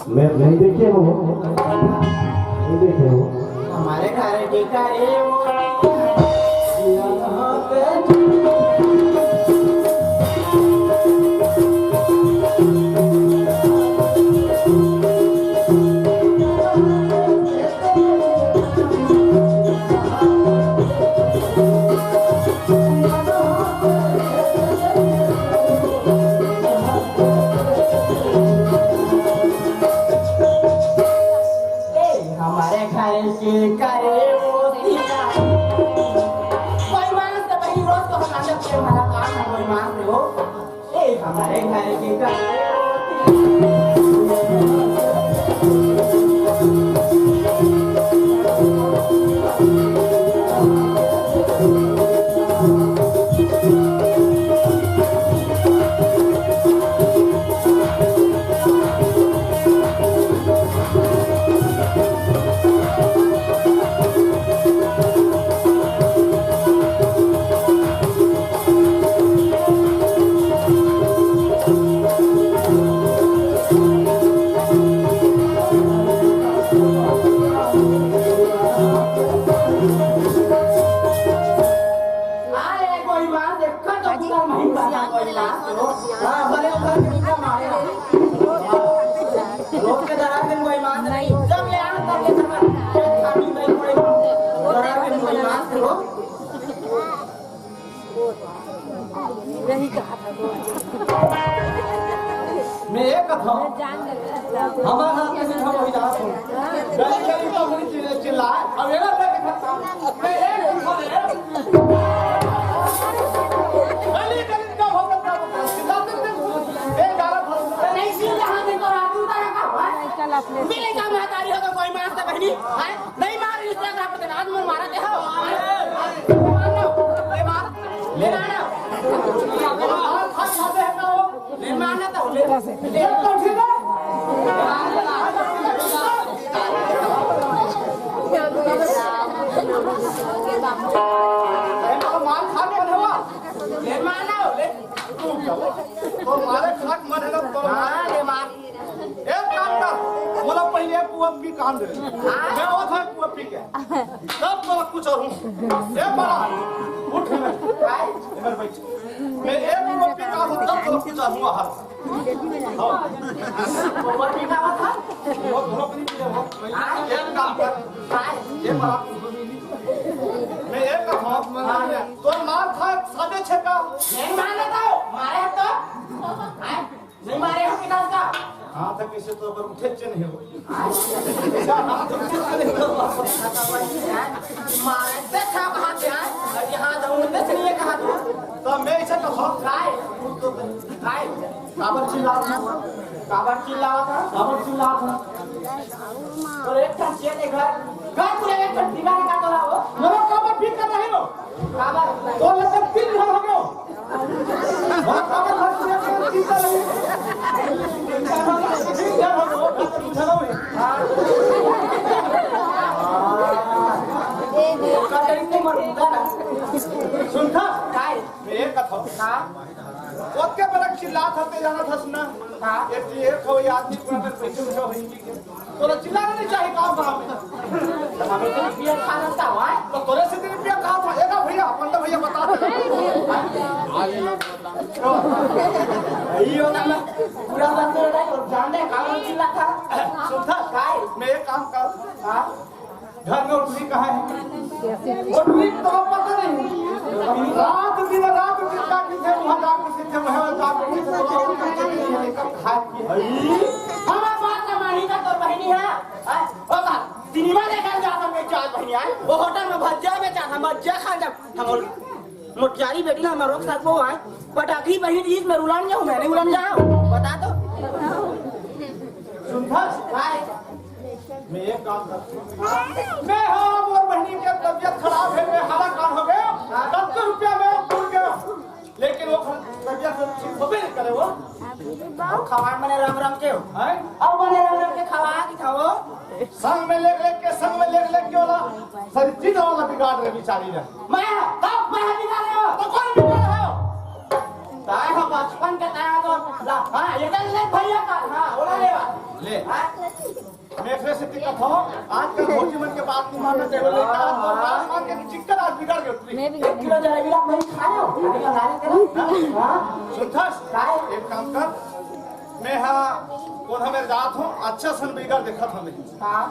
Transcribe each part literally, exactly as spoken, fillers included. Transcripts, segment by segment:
मैं नहीं देखे हो, नहीं देखे हो। हमारे घर के करे वो ए, हमारे घर के करे वो सिया। कोई मानस तो वही रोज को हमारे प्रेम भरा काम है, कोई मानस हो। ए, हमारे घर के करे वो सिया। अरे कोई बात, देखा तो पूरा महीन बात कोई बात। हाँ, भले उधर से निकल मारे। रोज के दरार दिन कोई बात नहीं। जब ले आना तब ले सकता। कोई खामी नहीं पड़ेगा। दरार दिन कोई बात नहीं। मैं एक कथा हूँ। हमारा हाथ में हम वही जात हूँ। गली गली तो हमारी चिल्ला, चिल्ला। अब ये ना लगे खत्म। मैं एक कथा है। गली गली का होकर का होता है। चिल्लाते थे। एक गाना था। नहीं, सीधा हाथ में तो राजू का रखा हुआ है। मिले का महतारी हो तो कोई मारता बहनी, हैं? नहीं मार, इस तरह का पता आज मैं मारा क्या हो? मार लो, ले मार, ले ना ना। ले मार ना तो, ले, ले तो ठीक है। मार खा के हवा। ले मार ना, ले। तू क्या? तो मारे खाट मन है ना, तो हाँ, ले मार। एक काम कर, बोला पहले एक कुआ पी काम दे। मैं वो था कुआ पी के। तब तो कुछ और हूँ। ए बड़ा, उठ। ए मेरे भाई, मैं एक कुआ पी काम, तब तो कुछ और हूँ। हाँ। कुआ पी का था? वो थोड़ा पी पी वो। एक काम कर। ए बड़ा, मैं एक काम, तो मार खा, सादे छेका। नहीं मारना था, मारे तो। नहीं मारे हो किताब का? हाँ, तो किसी तो पर उठे चे नहीं हो। मारे देखा कहाँ से आए? और यहाँ जाऊँ, देख नहीं है कहाँ तू? तो मैं इसे तो हक खाए। खाए। काबर चिल्ला रहा था? काबर चिल्ला रहा था? काबर चिल्ला रहा था? तो एक ठन चेत है घर, घर पूरे एक ठन दीवाने का तोला हो। मेरा काबर फिट कर रहे हो? काबर? तो लगभग तीन घर हो गए। सुनता? काय? मैं एक कथा। हाँ? ओतके बड़ा चिल्लात हते जाना था सुना। हाँ? एक, एक हो, ये आदमी पूरा कर पैसे उठा हो, हिंदी के। तोला चिल्लाना नहीं चाहिए, काम बड़ा। हमें तो रुपया खा रहता हुआ है। तो तोरे से तो रुपया खा था। ए ना भैया, अपन तो भैया बता दे। ये होता ना, पूरा बात तो नहीं, और जान दे, काम चिल्ला था। सुन था? काय? मैं एक काम कर। हाँ? घर में उठली कहाँ है? उठली तो पता नहीं। रात दिन, रात दिन का किथे वहाँ जाके सीधे वहाँ जाके सीधे वहाँ जाके सीधे खाए की है। हमारा बात ना मानी का तो बहनी है। हाँ? ओ बात, सिनेमा देखने जाता मैं चार बहनी आए। वो होटल में भज्जा में जाता, भज्जा खा जा। हम मोटियारी बेटी ना हमारे साथ वो आए। पटाखी बहनी ईद में उलन जाओ, मैंने उलन जाओ। बता तो। सुन था? काय? मैं एक काम करता हूँ। मैं हाँ, मोर बहनी के तबियत खराब है, मैं हरा काम हो गया। दस रुपया में टूट गया। लेकिन वो तबियत से ठीक होबे नहीं करे वो। अब खवाए मने रंग रंग के हो। हैं? अब मने रंग रंग के खवाए की था वो। संग में लेग लेग के, संग में लेग लेग के ओला, सारी चीज ओला बिगाड़ रहे बिचारी ला। मैं, तब मैं बिगाड़े हो? तो कौन बिगाड़े हो? ताय हो बचपन के ताय हो तो, ला, हाँ, ये कर ले भैया का, हाँ, ओला ले बा। ले। हाँ? मैं एकरे से दिक्कत हो, आजकल भौजी मन के बात नहीं मानना चाहिए, लड़का आज तो बात मान के चिक्कर आज बिगड़ गए। मैं भी एक किलो जलेबी ला नहीं खायो, अभी अंगारे के ना। हाँ? सुनथस? काय? एक काम कर, मैं हा, कोन हमें जात हो, अच्छा सन बिगड़ देखत हमें। हाँ।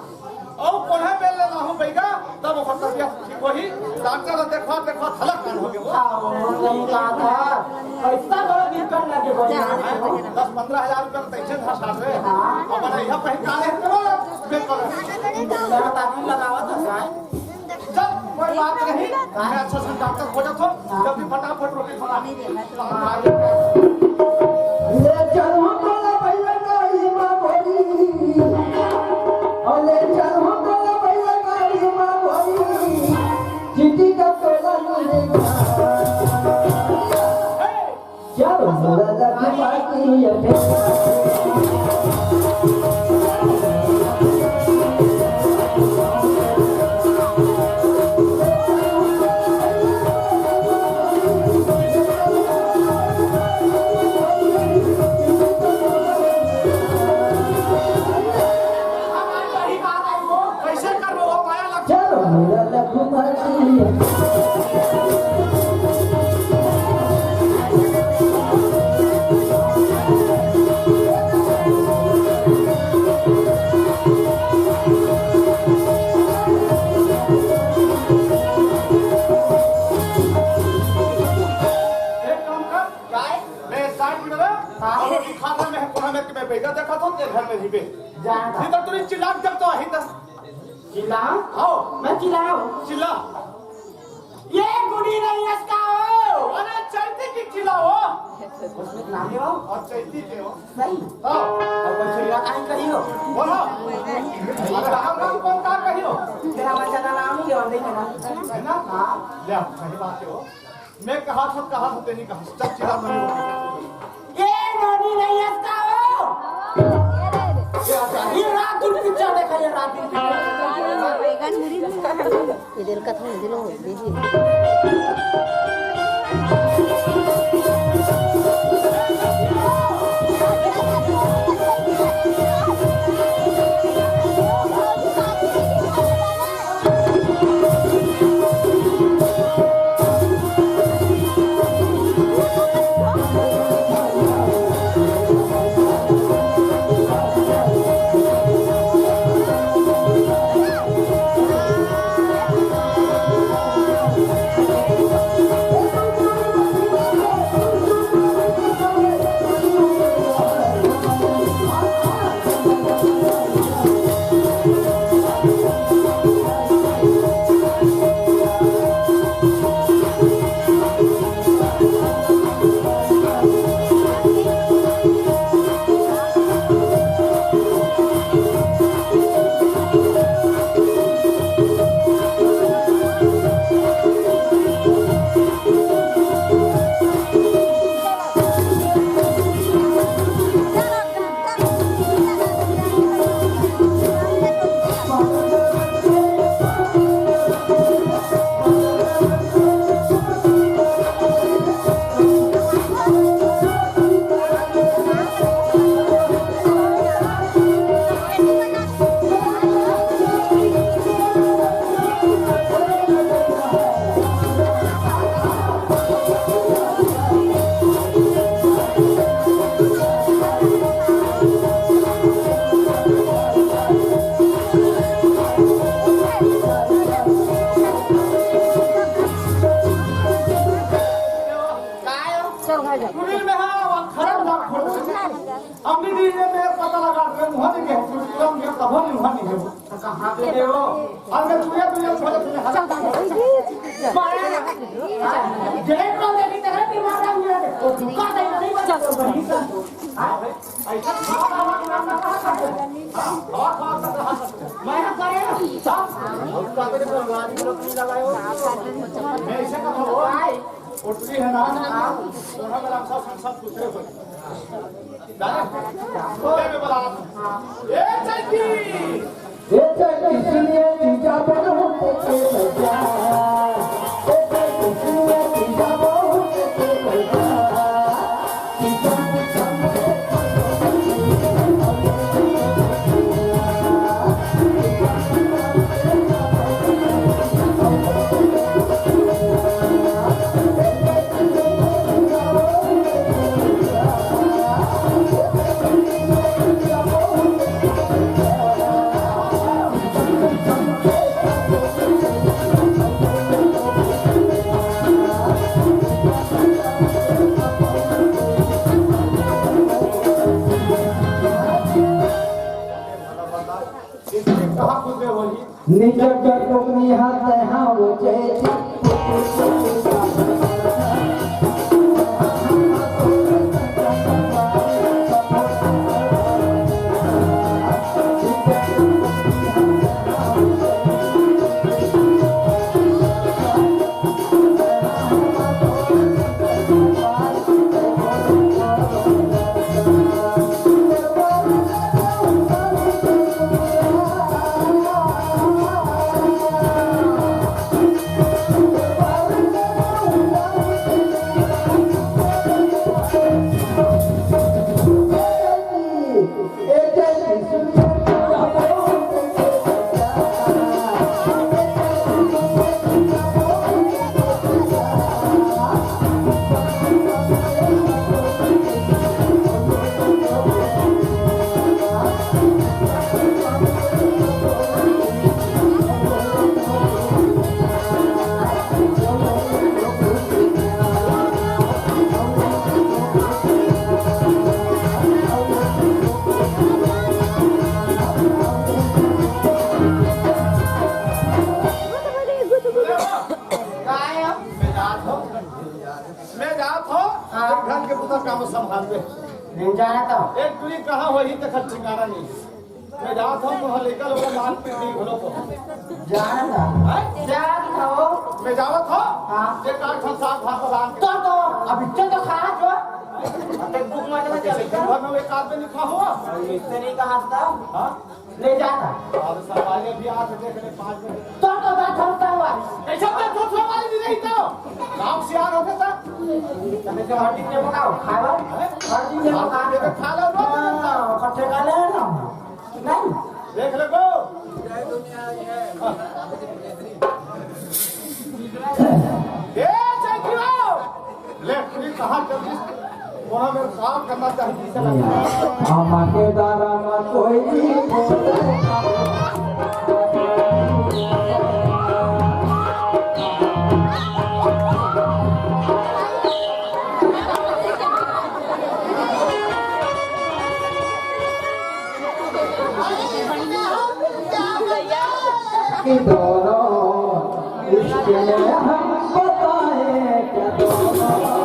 अउ कोन्हा बेल ले लाहूं बइगा, तब ओकर तबियत ठीक होही। डॉक्टर ला देखवा, देखवा हलक कान हो गयो। हाँ, वो सही बात है। पैसा बड़ा दिक्कत लगे बड़ी। दस पन्द्रह हजार रुपया तो तैसे था साथ रे। हाँ। अब बड़ा यह कहीं काले करो, बेल करो। मेरा ताकि लगावा था साहब। चल, कोई बात नहीं, मैं अच्छा सन डॉक्टर खोजत हो, जल्दी फटाफट रोटी बना। ले चल हम तोला भैया गाड़ी में गोरी। अरे चल हम तोला भैया गाड़ी में गोरी। चिट्ठी का तोला नहीं। चल मोरा लड्डू बाटी है। कैसे करबो वो माया लग चलो मेरा लड्डू बाटी। एक काम कर, काय? मैं साइड में रह, हाँ। और रोटी खा रहा, मैं कोना में, मैं बैठा देखा तो तेरे घर में ही बे। जा। नहीं तो तू चिल्ला जब तो ही तक। चिल्लाओ? आओ। मैं चिल्लाओ? चिल्ला। ये गुड़ी नहीं इसका हो। अरे चैती की चिल्लाओ। उसमें नाम ले आओ। और चैती के हो। नहीं। हाँ। और कोई चिल्ला काहे कही हो? बोलो। अरे राम राम कौन का कही हो? तेरा बच्चा का नाम ही और नहीं है ना? है ना? हाँ। ले आओ, सही बात है वो। मैं कहा था, कहा था, तेरी कहा, चल चिल्ला मत। ये नोनी नहीं है इसका हो। ये रात दिन पिक्चर देखा, ये रात दिन पिक्चर। ये दिल का था, दिल हो, दीदी। सुनील में हाँ, वो खराब ना फोड़। अम्मी भी ये मेरे पता लगा, मैं मुँह नहीं गया, तुम गया, तब हम मुँह नहीं गया। तो कहाँ पे गए हो? और मैं तुझे, तुझे छोड़, तुझे हटा। मारा ना। जेल को लेके तेरा दिमाग आ गया। वो धोखा दे, नहीं बचा, वो बनी का। हाँ? ऐसा खावा, खावा, खावा, खावा, खावा। हाँ? खावा, खावा, खावा, खावा। मैं ना करे ना। हाँ? उसका तो कोई आवाज भी नहीं लगाया हो। मैं ऐसे कहता हूँ। उठती है ना, हाँ, सोना गरम सा संग सब कुछ है। जाने? बोले में बोला, ए चैती, निचक कर टोकनी हाथ है, हाँ, वो जय जी। मैं जात हो, हाँ। घर के पूरा काम संभालबे। नहीं जाना तो। एक टुरी कहाँ होही, तेकर ठिकाना नहीं। मैं जात हो, तो लेकर ओला मार पीट नहीं घलो को। जाना तो। हैं? जात हो। मैं जावत हो? हाँ। जे काट हम साग भात बना के। तो, तो, अभी तो, तो खा जो। अरे, भूख मर जाना जैसे चाहिए। दिन भर में एक आध दिन खा हुआ। मिस्त्री का हाथ था। हाँ? ले जाता। अब सवारी अभी आके देख ले, पाँच बजे। तो, तो बात होता हुआ। कैसे तो सोचने वाली भी नहीं तो। गाँव सियार होते था। तब इसे हर दिन ये पकाओ, खाए वाला। हर दिन ये पका ये तो खा लो, रोज हाँ, इकट्ठे खा ले ना। नहीं। देख ले को। ए, चल गिरो। ले, पुलिस कहाँ जल्दी? वहाँ मेरे काम करना चाहिए, जिसे लगता है। आमा के दारा मा कोई नहीं। कि दोनों इश्क में हम बताएं क्या दोनों।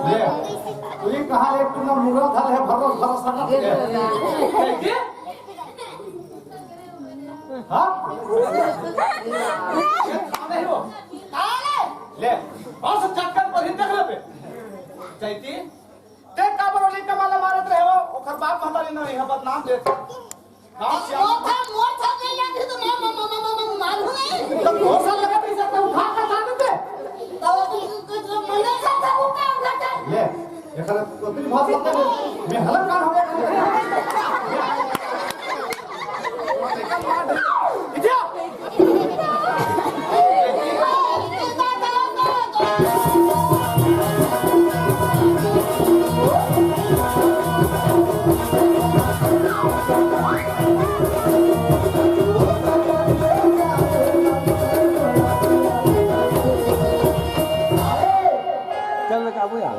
ले, तू ये कहाँ ले, तू ना मुर्गा था, ले, भरो, भरो, सका। हाँ? ये खाने हो। ले, और सब चक्कर पर ही देख ले बे। चैती, ते का बरोली कमाला मारत रहे हो, ओकर बाप महतारी नहीं है, बदनाम देत। हाँ, मोर था, मोर था, तो दो साल लगा पैसा तो उठा के ला देते। तो मने से तो उठा, उठा के। ले, एकरा तो तेरी भाषा तो मैं हलक कान हो गया। इडियट। चल काबू यार।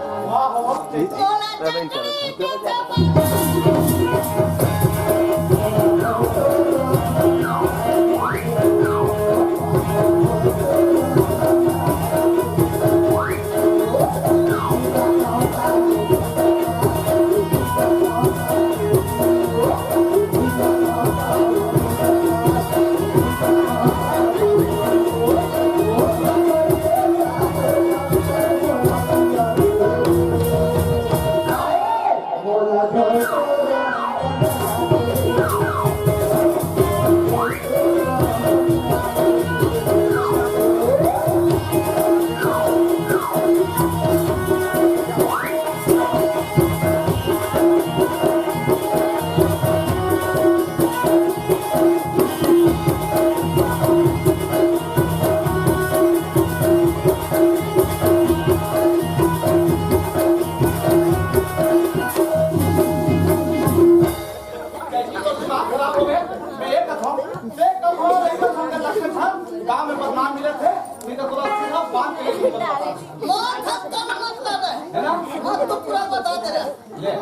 कैसी तो दिमाग खराब हो गए। मैं ये कथौं, देख कथौं, देख कथौं के लक्षण था, गांव में बदनाम मिले थे, नहीं तो तोला सीधा बांध के लेके चलता था। मोर खत्म मतलब है। है ना? मत तो पूरा बता दे रहा। ले,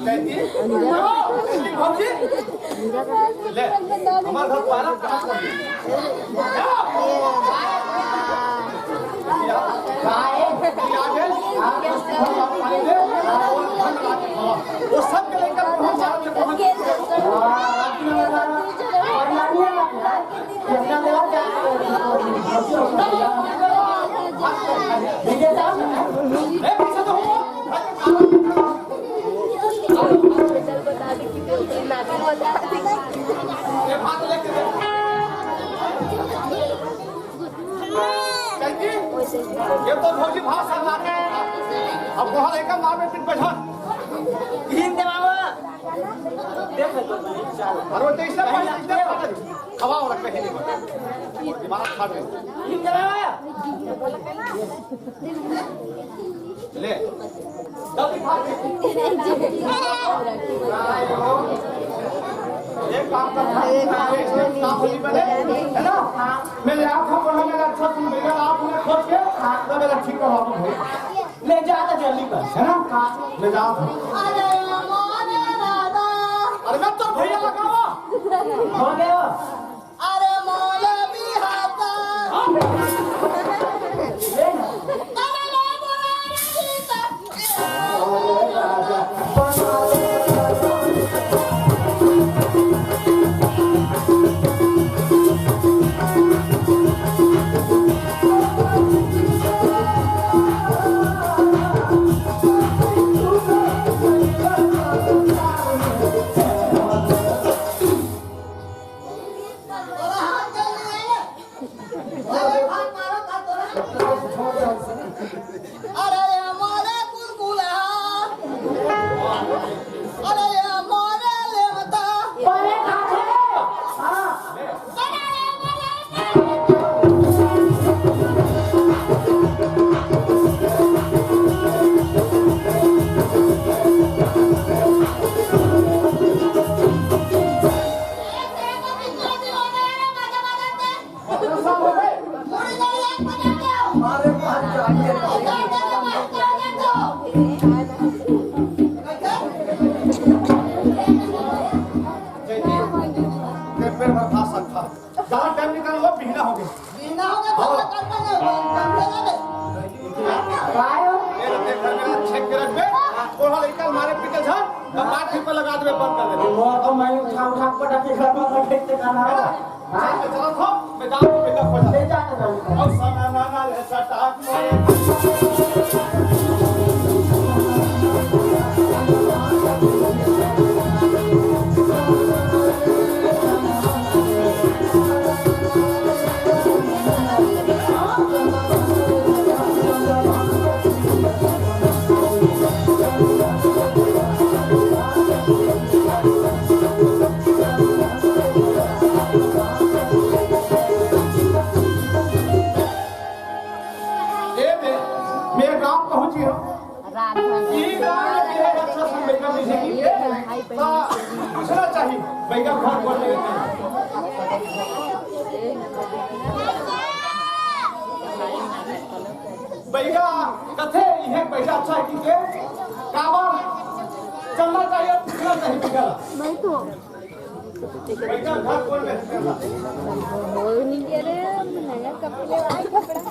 कैसी? भौजी? ले, हमारे घर पारा पास कर दे। वो सब के लेकर पहुंच जाते, पहुंच। ये तो भौजी भाव सरला। अब वहाँ लेकर माँ बेटी बैठा। हिंद बाबा। देख तो, चल। अरे वो तो इसने पढ़ा, इसने पढ़ा। खवा और कहीं नहीं बना। दिमाग खा गए। हिंद बाबा। ले। जल्दी भाग। एक काम कर, काम होली बने, है ना? मैं ले आऊँ, खाऊँ, बना मेरा अच्छा तुम बेटा, आप उन्हें खोज के, तो मेरा ठीक हो, आप उन्हें। ले जा तो जल्दी कर, है ना? ले जाओ। अरे, मारे दादा। अरे, मैं तो भैया लगावा। हो गया। अरे मौलवी हाता। अरे ले बोला रे गीता। अरे ये मोरे कुलकुला। अरे ये मोरे लेवता। जहाँ टाइम निकाल लो, बिहना हो गया। बिहना हो गया, हाँ। तो करना नहीं, करना नहीं। ये तो देख, घर में छेक के रख दे। कोढ़ा लड़का मारे पीटे झाड़, तो बात फिर पे लगा दे, बंद कर दे। वो तो मैं उठा, उठा पटक के घर में रख देते खाना। हाँ? चल, मैं चला था, मैं जाऊँ, मैं खोजा। ले जा, ले जा। और सना ना ना ले सटा। बइगा घर बोल ले। बइगा कथे, इहे बइगा अच्छा है कि के? काबर चलना चाहिए, पूछना चाहिए बइगा ला। मैं तो बइगा घर बोल ले। बोल नहीं दे रहे हैं, नया कपड़े, कपड़ा।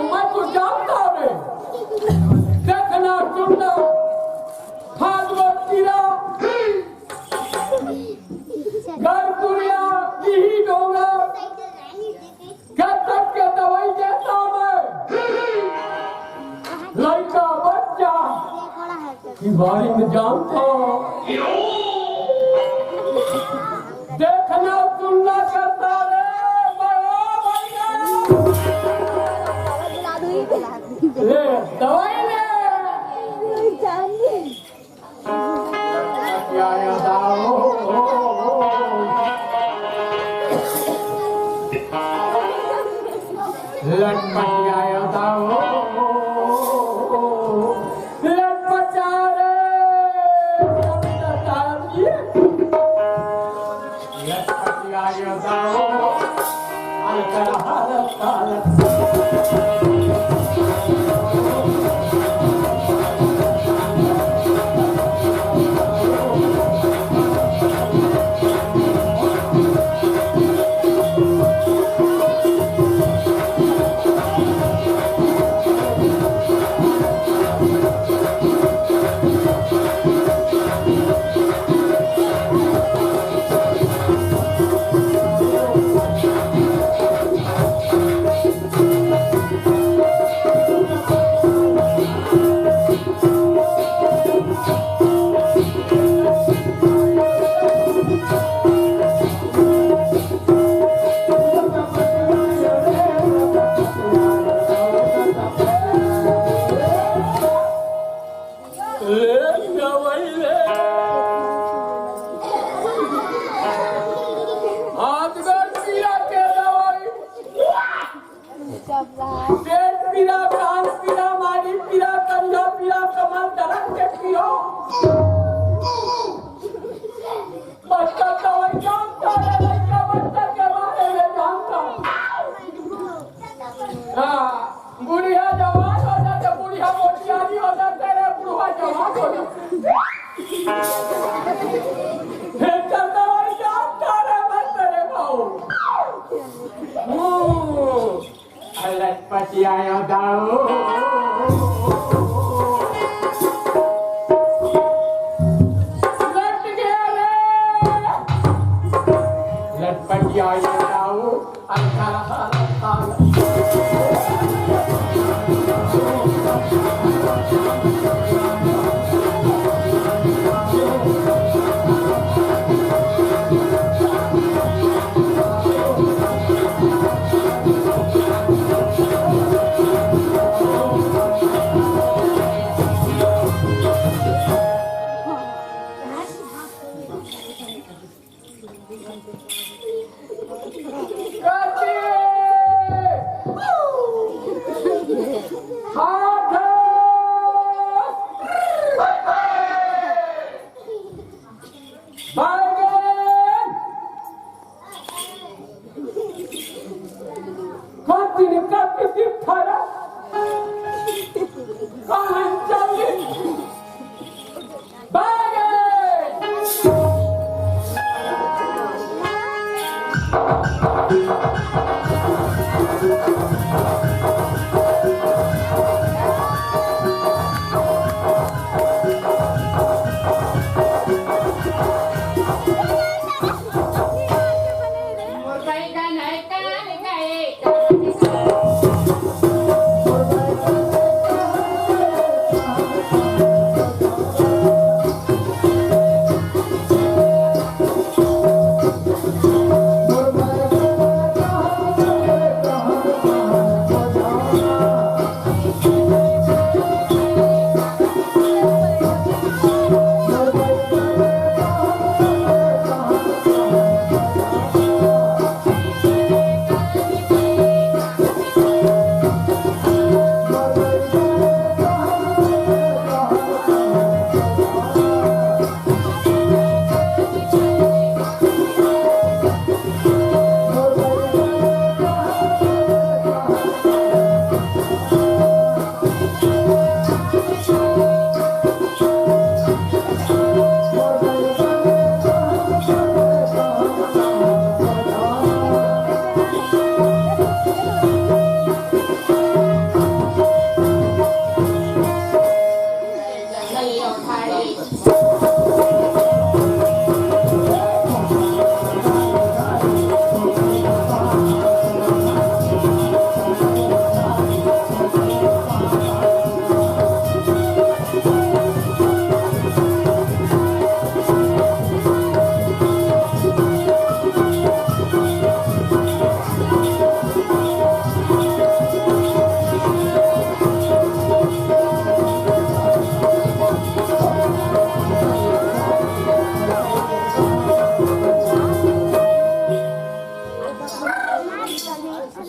मैं तो जानता रे। देखना सुनना, भागवत कीरा, गरपुरिया, इही डोंगर, गत्तक के दवाई देता मैं। लइका बच्चा, तिवारी में जानता। देखना सुनना करता रे, बड़ा भैया। ले, दवाई ले। क्या याद आओ? लटपटियायो दाऊ, लटपटिया रे, लटपटिया रे। लटपटियायो दाऊ, अलकरहा, अलकरहा। ले दवाई ले। हाथ में पीरा के दवाई। पेट पीरा, टांग पीरा, माड़ी पीरा, कंधा पीरा, कमर दर्द के पीरा। बच्चा दवाई जानता है, लड़का बच्चा के बारे में जानता। हाँ, बुढ़िया जवान हो जाते, बुढ़िया मोटियारी हो जाते रे, बुढ़वा जवान हो जाते। फिर चलता वही जानता रे, बस तेरे भाऊ। हम्म। लटपटियायो दाऊ। लट गया रे। लटपटियायो दाऊ।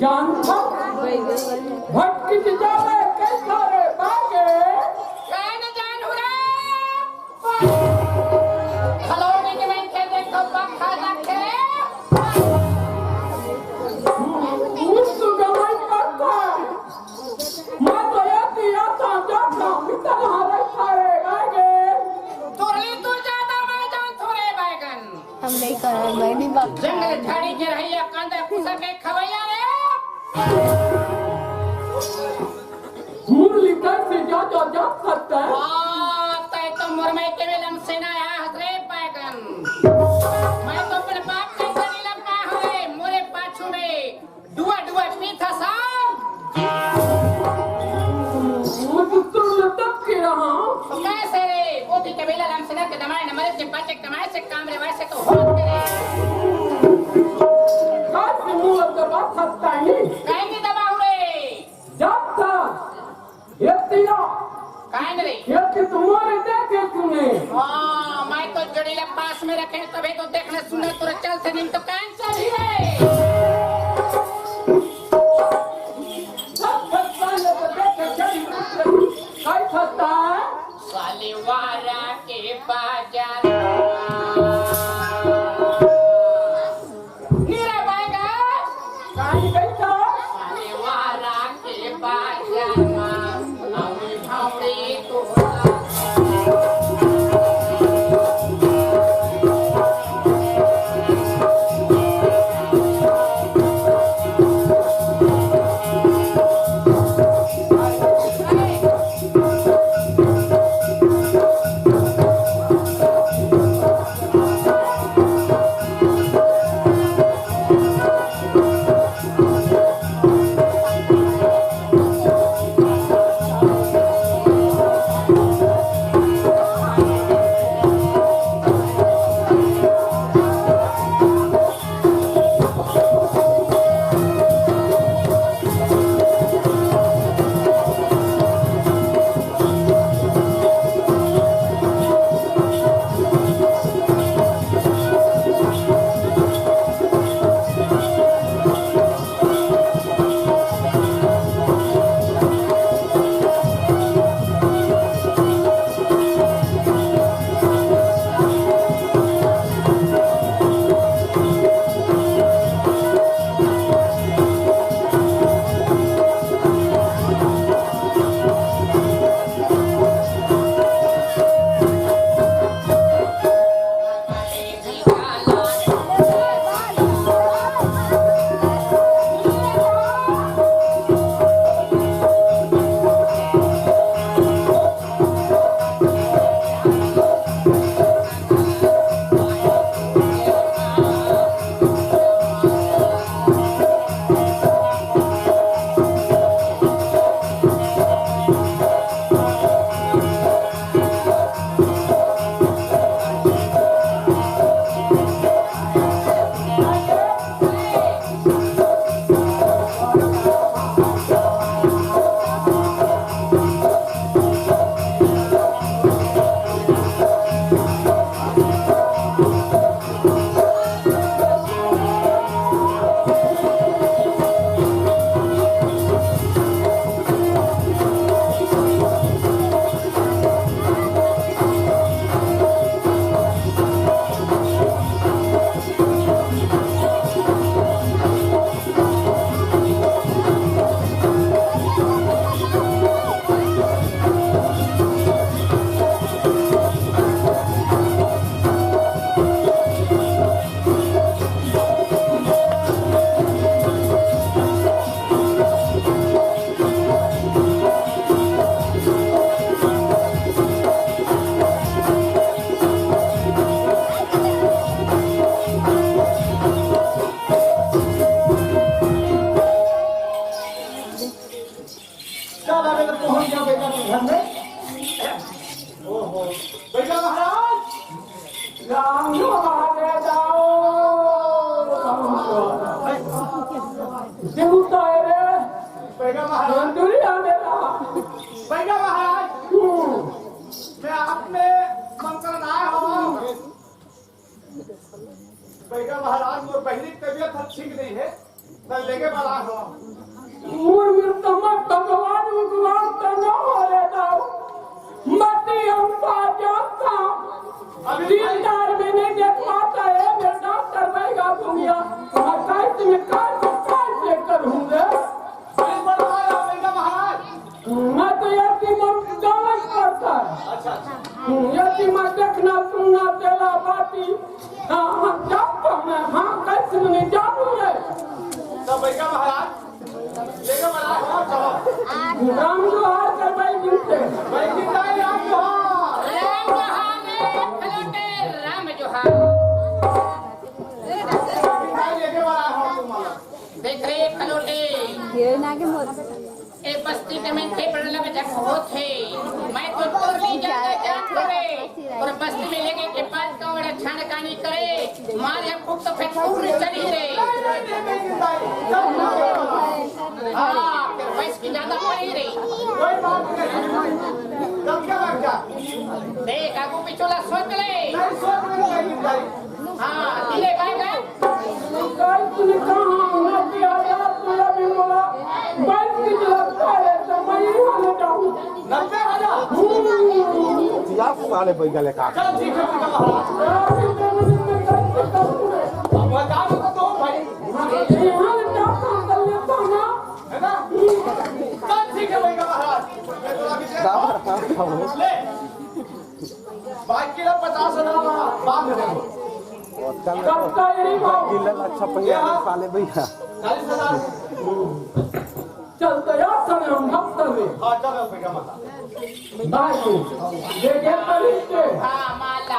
जानता भटकी जावे कैसा रे बागे। काय न जानू रे। खलौनी के मैं खेते को पक्का रखे। मुझ तो गवाई पक्का। मैं तो ये किया था, जो काम इतना हरे खाए बागे। तोरली तू ज्यादा, मैं जान थोड़े बैगन। हम नहीं करब, मैं नहीं बात। जंगल झाड़ी के रहिया, कांदा कुसा के खवैया रे। मुरली कैसे जा, जा, जा सकता है? हाँ, तै तो मुरमई के बेलन से ना आया हस रे बैगन। मैं तो अपन बाप कैसे नहीं लग पाया हूँ रे, मोरे पाछू में। डुआ डुआ पीथा साहब। वो तो तुम लटक के रहा। तो कैसे रे? वो भी कबीला राम सेना के दमाए न मरे के पाछे कमाए से काम रे, वैसे तो होत करे। काट के मुंह दबा सकता है। कहेंगे दबाऊ रे। जब तक ये तीनों काहे न रे? ये कि तुम्हारे देखे तूने। हाँ, मैं तो जड़ीला पास में रखे, तभी तो देखने सुनने तुरंत चल से, नहीं तो काहे चल ही रे? सब फंसता है तो देखे जड़ी, काहे फंसता है? सालीवारा के बाजार। नीरा बाएगा। काहे कहता? सालीवारा के बाजार मा, अउरी भौरी तोरा। चल, अबे तो पहुंच गया बेटा तू घर में। ओहो, बैगा महाराज, राम जो महाराज आओ। देवता है रे। बैगा महाराज। मंजूरी आ मेरा। बैगा महाराज। हम्म। मैं आप में मंगल आया हूँ। बैगा महाराज, मोर बहिनी के तबीयत ह ठीक नहीं है, त लेगे बर आए हवं। तू तीन चार महीने के बाद आए, मैं डॉक्टर बैगा दुनिया, मैं कैसे, मैं कैसे, कैसे करूँगा? पुलिस बल आ रहा है, बैगा महाराज। मैं तो यति मन जाना ही पड़ता है। अच्छा, अच्छा। हम्म, यति मैं देखना, सुनना, तेला, बाती। हाँ, हाँ, जाता मैं, हाँ, कैसे मैं जाऊँ रे? तो बैगा महाराज, लेके बड़ा हो, चलो। राम जोहार कर भाई दिल से। भाई कितना ही राम जोहार। राम जोहार रे, खलोटे, राम जोहार। भाई लेके बड़ा हो तुम। देख रे खलोटे। ये ना के मोर। ए बस्ती के में थे पड़ने में जग होत हे। मैं तो तोर ले जाना चाहत हवे। और बस्ती में लेके के पास का बड़ा छानकानी करे। मार या फुक तो फेंक फुक में चली रे। हाँ, फिर भैंस की ज्यादा पड़ी रे। कोई बात नहीं। तब क्या लग जा? देख, आगू पिछू ला सोच ले। नहीं सोच ले, नहीं भाई। हाँ, दिले भाई का। कल तूने कहा ना कि आजाद मेरा भी बोला, मैं की लगता है तो मैं ही आने जाऊँ। लगता है आजाद। हम्म। या साले बैगा ले का। चल ठीक है, ठीक है। अभी तो मैंने मैं कल से करूँ। अब बता दो तो भाई। यहाँ ले जाता हूँ, कल लेता हूँ ना। है ना? चल ठीक है, बैगा महाराज। ले। बाकी ला पचास हजार ला बाद में देबो। कब का एरी बाबू? गिल्ला अच्छा पहिया ये साले बैगा। चालीस हजार। चल तो यार, साले हम भक्त में। हाँ, चल, बैगा माता। बाय को। ये गेट पर ही के। हाँ, माला।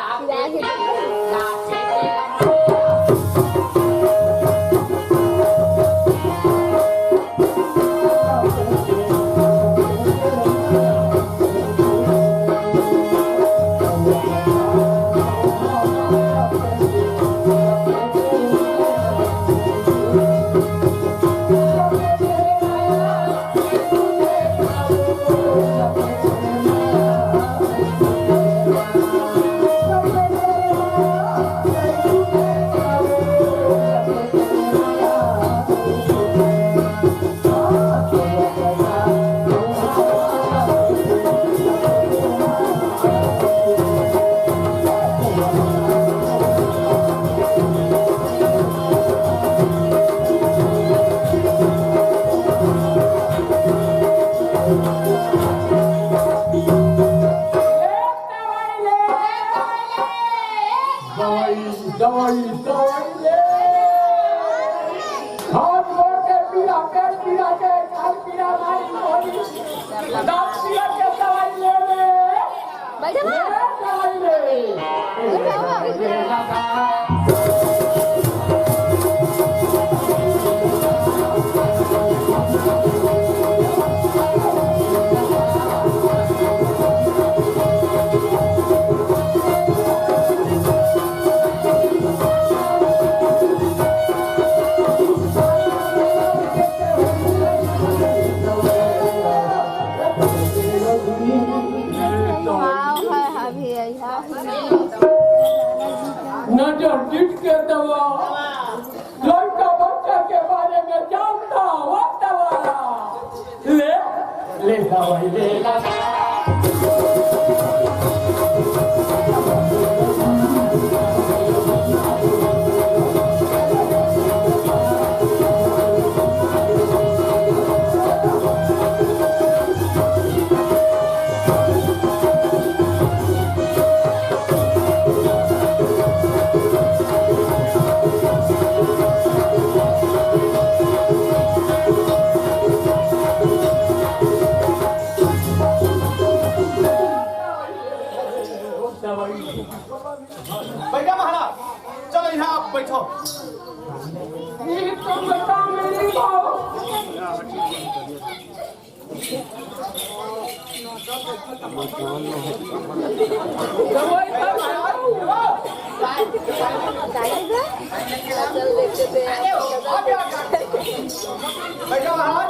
दवाई, दवाई, दवाई ले। हाथ गोड़ के पीड़ा, पेट पीड़ा के, कान पीड़ा, नाड़ी में होली। दांत पीड़ा के दवाई ले ले। बैठे ना। ले दवाई ले। बैठे हो। हाँ, हाँ, हाँ, भैया, हाँ। नजर टिक के दवा, लड़का बच्चा के बारे में जानता, वो दवा। ले, ले दवाई, ले दवाई। बैठा महाराज, चलो यहाँ आप बैठो। बैठा महाराज।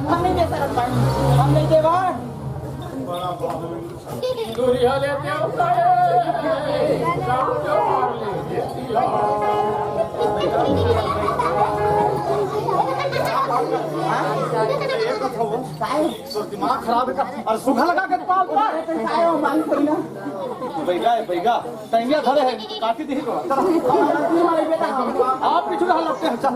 हम नहीं दे सकत भाई, हम नहीं देबन। दूरिया ले देवता रे, जाओ जो मार ले। तोर दिमाग खराब हे का? अरे सुखा लगा के पाल पर। बैगा हे, बैगा। टंगिया धरे हे, काटी दिही तो। चल। आप पीछू रहा, लौटते हैं, चल।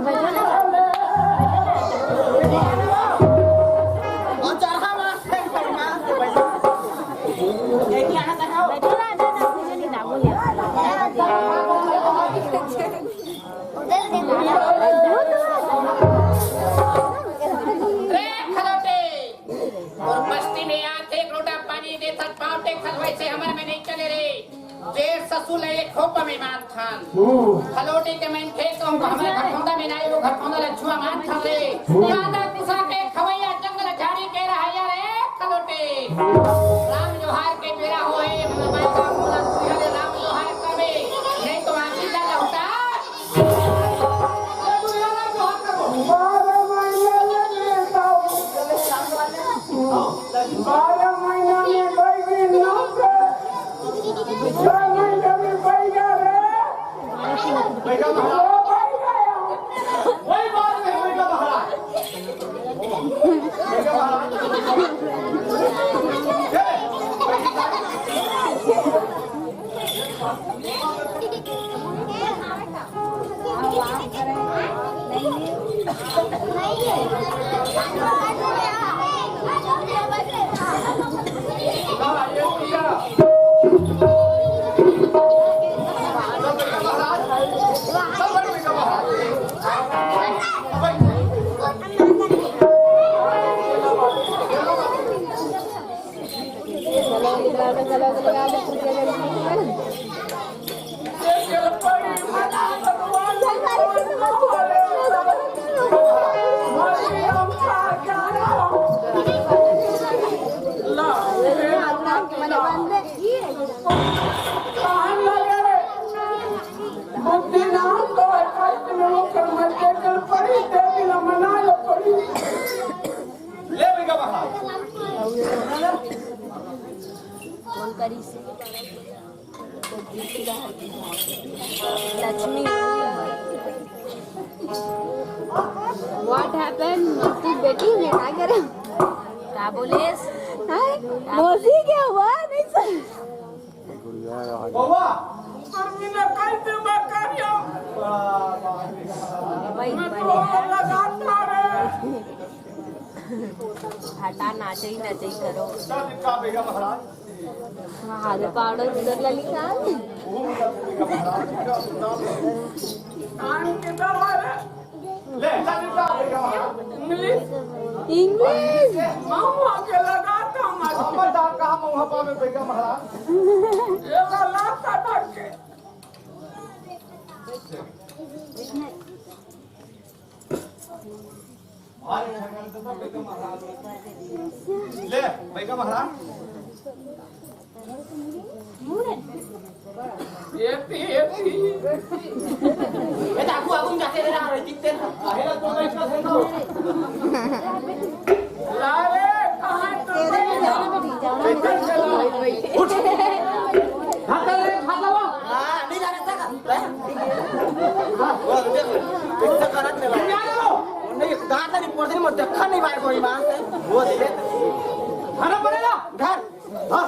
रे खरोटे, तोर बस्ती में आथे, एक लोटा पानी देथस, पाँव टेकथस, वइसे हमर में नइ चले रे। जेठ ससुर ले एक खोपा में मानथन। खरोटे के मनखे कहूँ हमर घरखौंदा में नाई, वो घरखौंदा ल छुआ मानथन रे। जादा कुसा के खवैया जंगल झाड़ी के रहइया रे खरोटे। राम जोहार के बेरा होए, हमर माई बाप मोला सुइया ले राम जोहार करबे, नहीं तो आँखी ला लहुटा। बारह महीना में बैगन नौकर, छह महीना में बैगा रे। बैगा महाराज। ओ बैगा। वही बात में बैगा महाराज। बैगा महाराज। ले बेटा बाहर। फोन करिस। लक्ष्मी। What happened? तू बेटी में का करे? का बोलिस? हाय, मौसी क्या हुआ? नहीं सर। बउआ, पर बिना कइसे मैं करियो? भाई, मैं तो बढ़िया। लगातार है। हटा, नाचे ही नाचे ही करो। का लिखा बेटा महाराज? आगे पाड़ो उधर ला लिखा। कान के दवा रे। ले, का लिखा बेटा महाराज? इंग्लिश। इंग्लिश। महुआ के लगाता मत। हमर दांत कहाँ महुआ पावे बेटा महाराज? ये वाला लाता ढक के। ले, बैठा महाराज। एती, एती। ए, आगू, आगू में जाते रहे, रहे, दिखते रहे। आहे ना, तो मैं इसका ध्यान दो। लाले, कहाँ तो उठ। हाथ ले, हाथ लगा। हाँ, नहीं जाने तक। नहीं, दांत नहीं पड़ते, मैं देखा नहीं भाई को ईमान से। वो दे। घर पड़ेगा। घर। हाँ।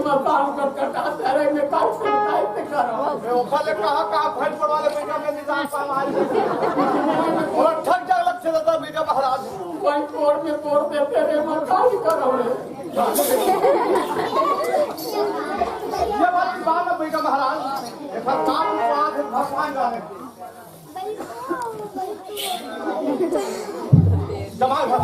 मकान कटकटात हे रे, मैं काल से काल से करव। मैं ओखर ले कहा, कहा फैल पड़वा ले, बेटा, मैं निजाम पाल आज। और ठग जाग लग से दादा, बेटा महाराज। कोई कोर में तोड़ देते रे, मैं काल करव रे। ये बात की बात है, बेटा महाराज। एक बार काम को आज भगवान जाने। जमाल घर।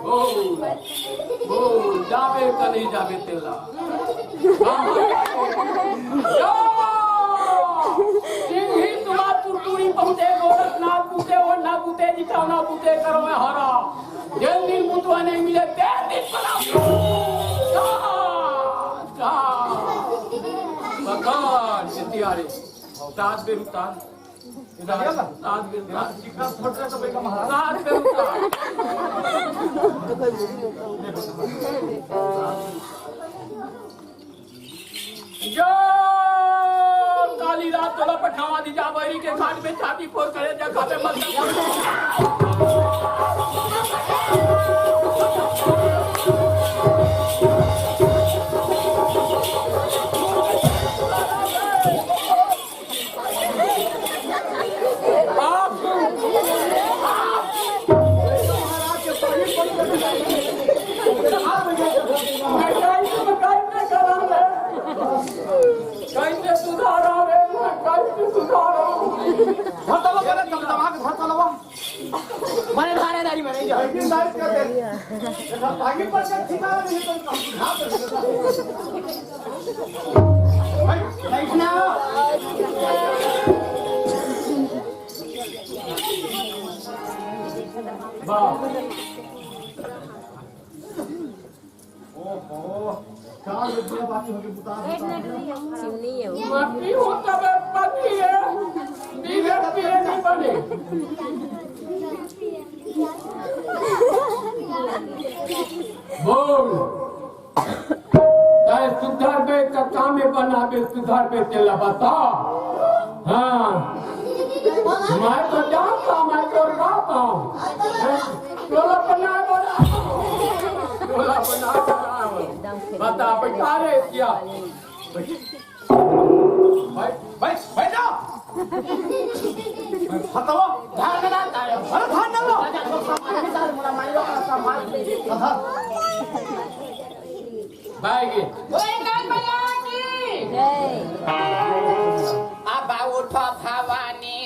बोल, बोल, जाबे का नहीं जाबे तेला? हाँ। या! सिंही तुला तुरतुरी बहुते, गोरखनाथ बुते, ओ ना बुते, जिताना बुते, करो मैं हरा। जेन दिन बुतवा नहीं मिले, तेन दिन पला। जा, जा। भगवान, इतिहारी। उतार दे, उतार। उतार दे, उतार। उतार दे, उतार। जो काली रात तोला पठावा दी जा बैरी के खाट में छाती फोड़ करे जा खाते मत। कैसे सुधारा रे, कैसे सुधारा? धर तलो, पहले दम-, दमा के धर तलो। मने धारे दारी मने जो। लेकिन दारी कर दे। आगे पर से ठिकाना नहीं तो बैठना। वाह। ओहो, चार रुपया बाकी होके बुता। चिमनी है वो। माटी होता है, पानी है, बिगर पिए नहीं बने। बोल। तैं सुधरबे का काम में बनाबे, सुधरबे तेला बता। हाँ। मैं तो जानता, मैं तो रहता हूँ। टोला बना बना। टोला बना बना। बता, बैठा रे, क्या? बैठ, बैठ, बैठ जा। हटाओ। धान में ना डालो। अरे धान डालो। राजा को सामान निकाल, मोला माइलो का सामान। हाँ। बाएगे। गोविंद भगवान की। जय। अब उठो भवानी।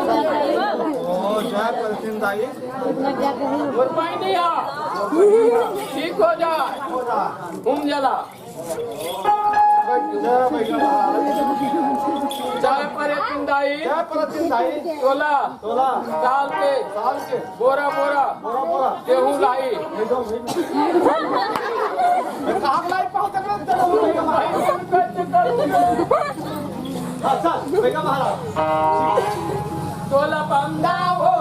ओ, जय परथिन दाई। गुरबाई नहीं आ। ठीक हो जाए। घूम जला। जय बैगा महाराज। जय परथिन दाई। जय परथिन दाई। तोला। तोला। साल के। साल के। बोरा बोरा। बोरा बोरा। गेहूं लाई। एकदम, एकदम। कहाँ लाई पहुंच गए? भाई, तुम कैसे करोगे? हाँ, चल, बैगा महाराज। तोला बंदा हो।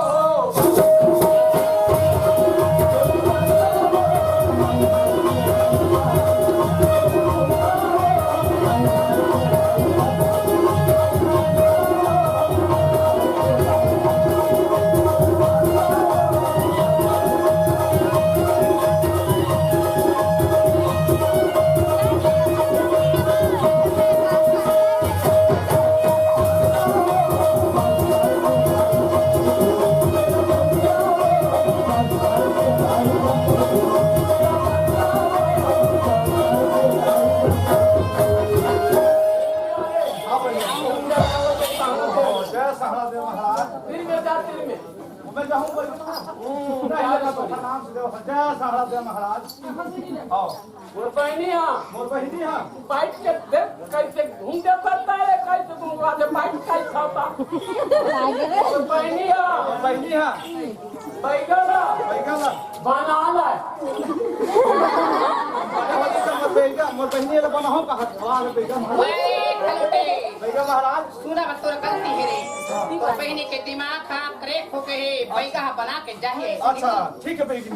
जय सहादेव महाराज। फिर मैं जा, फिर मैं। मैं जाऊँ कोई। नहीं, ये तो प्रणाम से देव। जय सहादेव महाराज। आओ। मोर बहिनी हा। मोर बहिनी हा। बैठ के देख, कैसे घूम दे पड़ता है, कैसे घूम दे, बैठ कैसे था? मोर बहिनी हा। मोर बहिनी हा। बैगन ला। बैगन ला। बना ला। मोर बहिनी ला बनाओ कहा। वाह रे बैगन। ओए, खलोटे। बैगन महाराज। सुना बा तोर गलती हे रे। तोर बहिनी के दिमाग हा crack होके हे, बैगा हा बना के जाही। अच्छा, ठीक है, बैगन।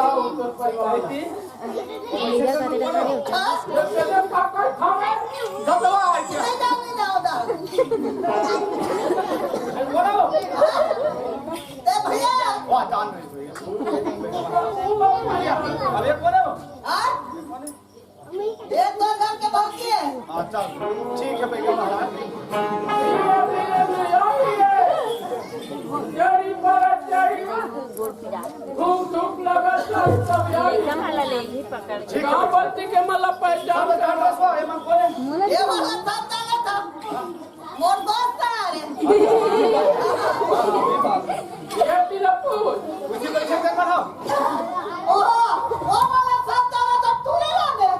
जाओ, तोर परिवार। लीला करे रहा है। हाँ? जब से जब का कर खावे, जब दवा आई क्या? नहीं जाओ, नहीं जाओ, जाओ। अरे बोलो। ए भैया। वाह, जान रही भैया। अरे बोलो। हाँ? एक दो घर के बाकी है। अच्छा, ठीक है भैया महाराज। धूप धूप लगा सब सब यार। एकदम हला ले ही पकड़ के। ठीक है। कहाँ बस्ती के मला पहचान कर रहा है? ये वाला था, था, था। मोर दोस्त आ रे। ये तिलकपुर। उसी को check कर रहा। ओ, ओ वाला सब तारा तो तू ले ला मेरा।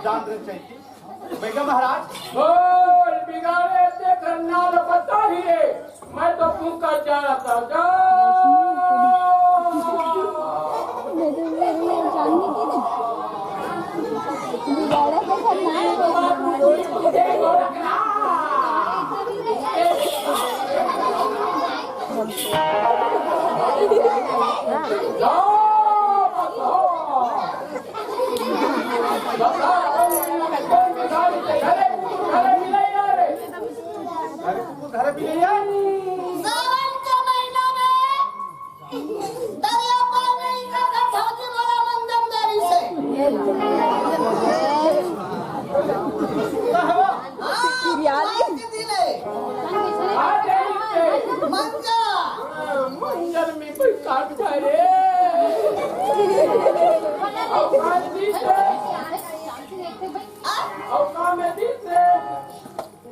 जान रहे चाहिए। भैया महाराज। बोल, बिगाड़े देख नाल बता ही रे, मैं तो फूंका जा रहा था, जा। बिगाड़े देख नाल बता ही रे। सावन के महीना में दरिया पार नहीं करता, भौजी मोला मंदमदारी से। हाँ, आज के दिन है। मंजा। मंजन में कोई काट करे। अउ काम में दिस रे। अउ काम में दिस रे।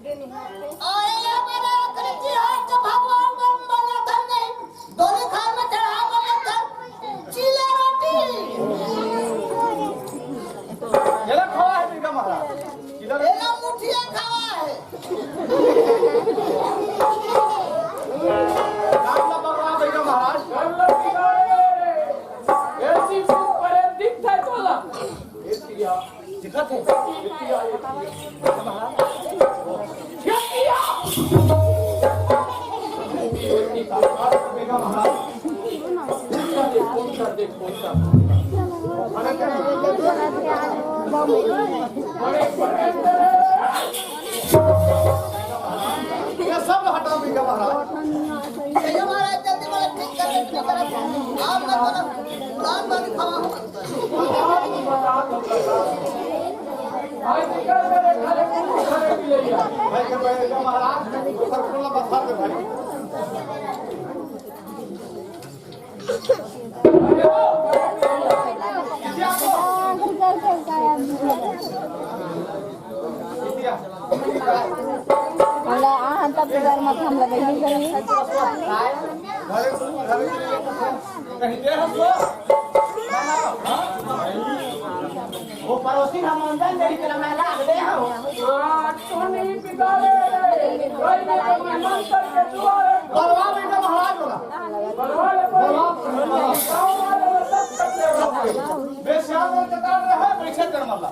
अरे ये बड़ा कृति है जो भगवान बम बना था नहीं। दोनों खाल में चढ़ा बना था। चीला रोटी। ये ला खावा है बिरगा महाराज। ये ला मुठिया खावा है। राम ला बगवा बिरगा महाराज। कर लो बिगाड़े। ऐसी ऊपर दिखता है तोला। ये पिया। दिखत है। ये सब हटा देगा महाराज। ये महाराज जल्दी वाला ठीक कर दे, ठीक कर दे। आप ना बोलो, उड़ान वाली हवा हो। हम तब घर में हम लगे ही नहीं। वो पड़ोसी हम अंदर नहीं, तेरा महला दे हो। हाँ, सुनी पिता रे, कोई नहीं तो मेहमान करके दुआ रे। बलवा बेटा महाराज बोला। बलवा रे, बलवा। बलवा। गाँव वाले वो सब करते हो। बेस्याम और जतान रहे, बैठे कर मल्ला।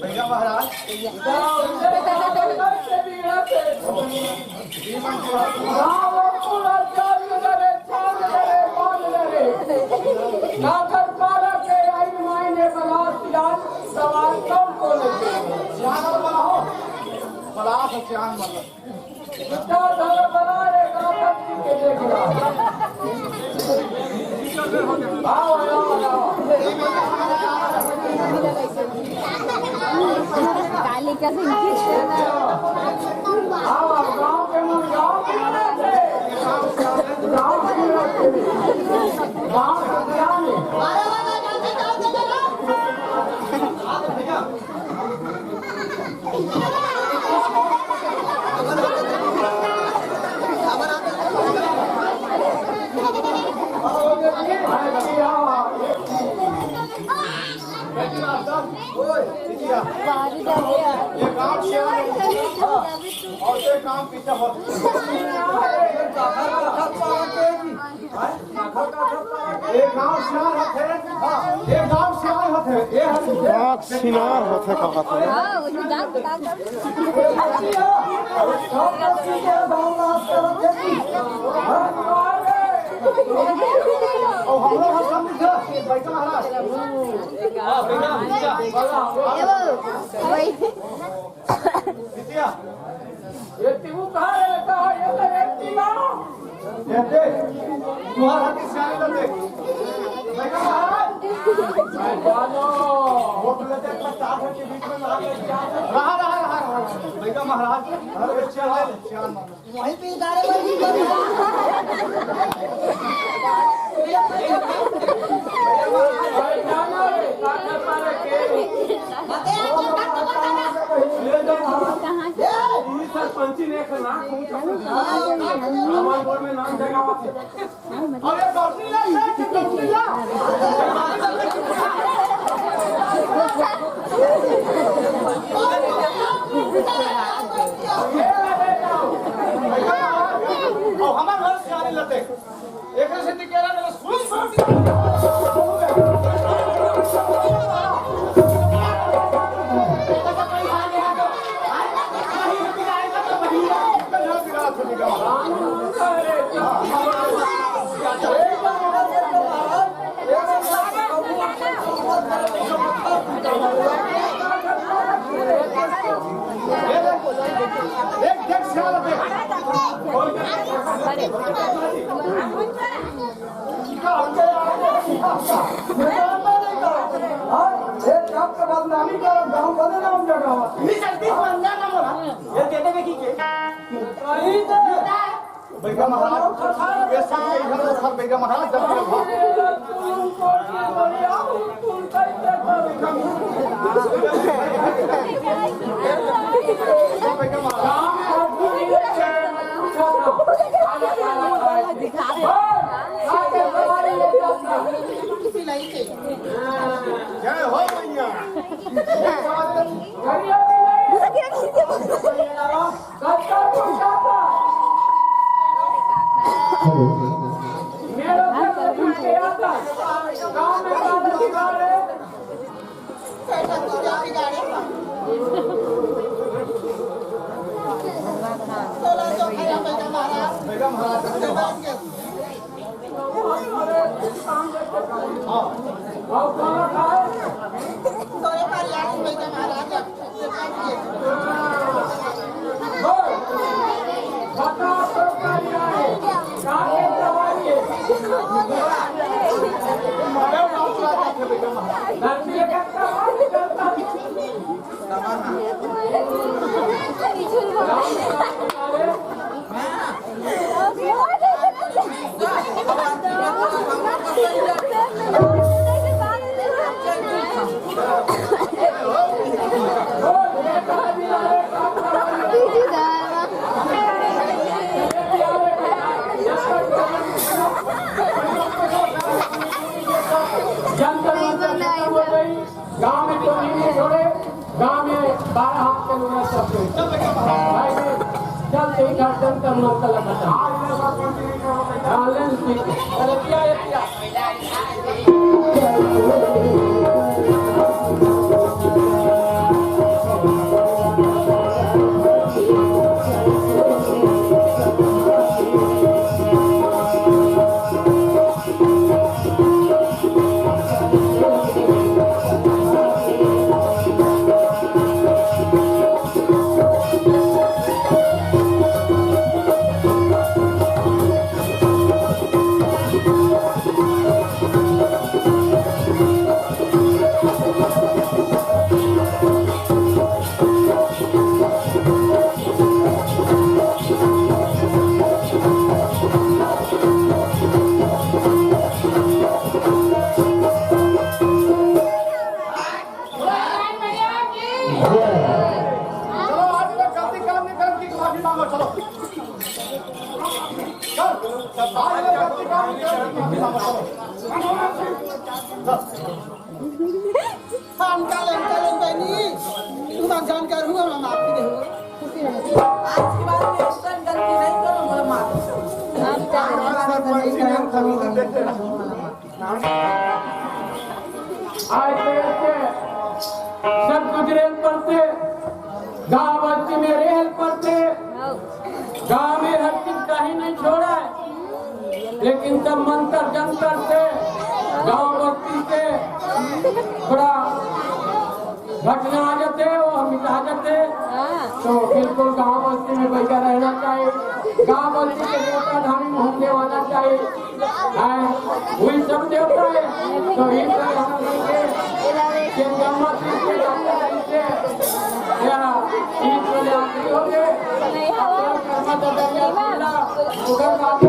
भैया महाराज। कालिका सिंह की। ये काम से और ये काम पीछे हो। एक गांव सियार होथे, एक गांव सियार होथे, ये हर गांव सियार होथे, कहा था। हाँ, वही गांव, गांव, गांव। और हम लोग हम सब मिलकर बैठा महाराज। हाँ, बैठा, बैठा। ये वो, वही। बिटिया। ये तिगु कहाँ रहता है? ये तो व्यक्ति ना। ये देख, तुम्हारा किसान का देख। बेटा महाराज, रहा, रहा, रहा, रहा। भैया महाराज, अरे, चल, चल। वहीं पे उतारे भाई। सरपंची ने एक नाम, हमारे बोर्ड में नाम जगावा थे। अरे, डॉक्टर ला, डॉक्टर ला। अब हमारे घर से आने लगे। एकरे से तिकेरा ने सुई सुई। देख, देख, सियाल देख। का हमके यार, ये जानता नहीं था। हाँ, एक काम के बदनामी करो, गाँव बदे नाम जगावा। नहीं चलती, पंगा ना बोला। ये दे देवे की के? कहीं दे। बैगा महाराज, ये सब के इधर उधर बैगा महाराज, जब तक बैगा महाराज। जय हो मैया। जंतर मंतर खत्म हो गई, गांव में कोई नहीं छोड़े, गांव में बारह हाथ के लोग सब कोई। भाई, जल्द ही घर जंतर मंतर खत्म। बैलेंस ठीक है। अरे क्या, ये क्या? चलो, आज तक गलती काम नहीं करती, माफी मांगो, चलो। चल, चल, आज तक गलती काम नहीं करती, माफी मांगो, चलो। चल। हम का लेन, का लेन बनी? तू ना जानकार हुआ, हम आपकी नहीं हुआ। आज के बाद में ऐसा गलती नहीं करो, बोला माफ। सरपंची ने हम कभी नहीं देते। आज के ऐसे सब कुछ रेल पर से, गांव बस्ती में रेल पर से, गांव में हर चीज कहीं नहीं छोड़ा है, लेकिन सब मंत्र जंतर से गांव बस्ती से थोड़ा घटना आ जाते, वो हम मिटा जाते। तो बिल्कुल गांव बस्ती में बैठा रहना चाहिए, गांव बस्ती के देवता धामी में होने वाला चाहिए। हैं, वही सब देवता है। तो इस तरह ओकर बाप